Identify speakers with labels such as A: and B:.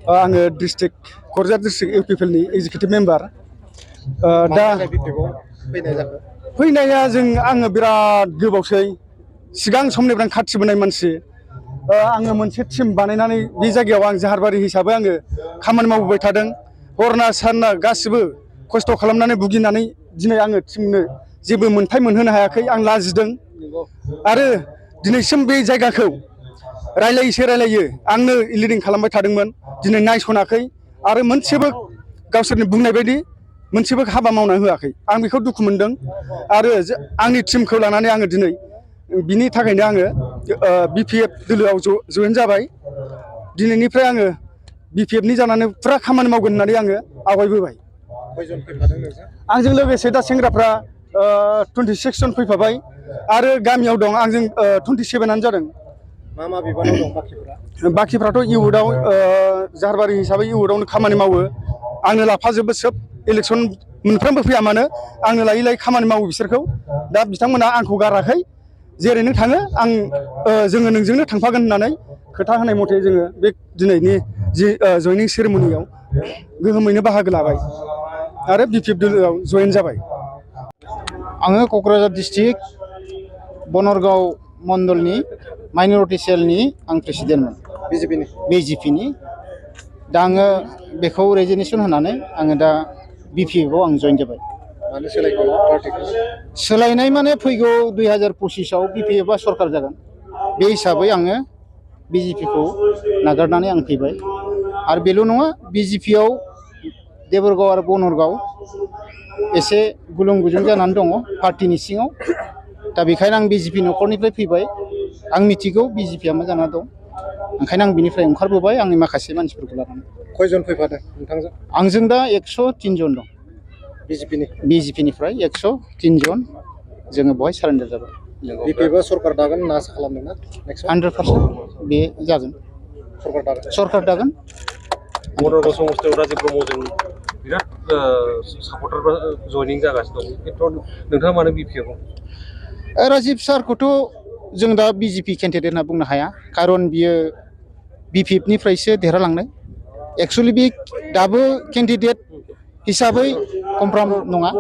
A: आङो district Kokrajhar district इउपिपिएलनि executive member. दा फैनाया आङो बिराद गोबावसै सिगां समनिफ्रायनो खाथिबोनाय मानसि। आङो मोनसे टिम बानायनानै बे जायगायाव आं जाहारबारि हिसाबै आङो खामानि मावबोबाय थादों। हरना सानना गासिबो खस्थ' खालामनानै भुगिनानै दिनै आङो टिमनो जेबो मोनथाय मोनहोनो हायाखै। आं लाजिदों आरो दिनैसिम बे जायगाखौ रायलायो आंनो लिडिं खालामबाय थादोंमोन। दिनै नायस'नाखै आरो मोनसेबो गावसोरनि बुंनाय बायदि मोनसेबो हाबा मावना होआखै। आं बेखौ दुखु मोनदों आरो आंनि टिमखौ लानानै आङो दिनै बिनि थाखायनो आङो बिपिएफ दोलोआव जयेन जाबाय। दिनैनिफ्राय आङो बिपिएफनि जानानै फुरा खामानि मावगोन होननानै आङो आवगायबोबाय। आंजों लोगोसे दा सेंग्राफ्रा 26 जन फैफाबाय आरो गामियाव दं आंजों 27आनो जादों।
B: मा बिबानाव दं बाखिफोरा?
A: बाखिफ्राथ' इउथआव जाहारबारि हिसाबै इउथआवनो खामानि मावो। आंनो लाफाजोबो सोब इलेक्सन मोनफ्रोमबो फैया मानो आंनो लायै लायै खामानि मावो बिसोरखौ। दा बिथांमोना आंखौ गाराखै। जेरै नों थाङो जोङो नोंजोंनो थांफागोन होननानै खोथा होनाय मथे जोङो बे दिनैनि जि जयनिं सेरेमनियाव गोहोमैनो बाहागो लाबाय आरो बिपिएफ दोलोआव जयेन जाबाय।
C: आङो क'क्राझार डिस्ट्रिक्ट बनरगाव मण्डलनि माइन'रिटि सेलनि आं प्रेसिडेन्टमोन बिजेपिनि। दा आङो बेखौ रेजिगनेसन होनानै आङो दा बिपिएफआव आं जयेन जाबाय।
B: मानो सोलायखो पार्टिखौ?
C: सोलायनाय माने फैगौ 2025आव बिपिएफआ सरकार जागोन। बे हिसाबै आङो बिजेपिखौ नागारनानै आं फैबाय। आरो बेल' नङा, बिजेपिआव देबरगाव आरो बनरगाव एसे गुलुं गुजुं जानानै दङ पार्टिनि सिङाव। दा बेखायनो आं बिजेपि न'खरनिफ्राय फैबाय। आं मिथिगौ बिजेपिआ मा जाना दं, ओंखायनो आं बिनिफ्राय ओंखारबोबाय आंनि माखासे मानसिफोरखौ लानानै।
B: खयजन फैफादों नोंथांजों?
C: आंजों दा 103 जन दं। बिजेपिनिफ्राय 103 जन जोङो बेवहाय सारेन्डार जाबाय।
B: बिपिएफआ सरकार दागोन होनना आसा खालामदों ना?
C: 100% बे जागोन, सरकार दागोन।
D: बनरगाव समस्थियाव राजिब ब्रह्मजों बिराद सापर्टार जयनिं जागासिनो दं। खेथ्रआव नोंथाङा मानो बिपिएफआव?
C: राजिब सारखौथ' जों दा बिजेपि केन्डिडेट होनना बुंनो हाया, खारन बियो बिपिएफनिफ्रायसो देरहालांनाय। एक्सुवेलि बे दाबो केन्डिडेट हिसाबै कनफार्म नङा।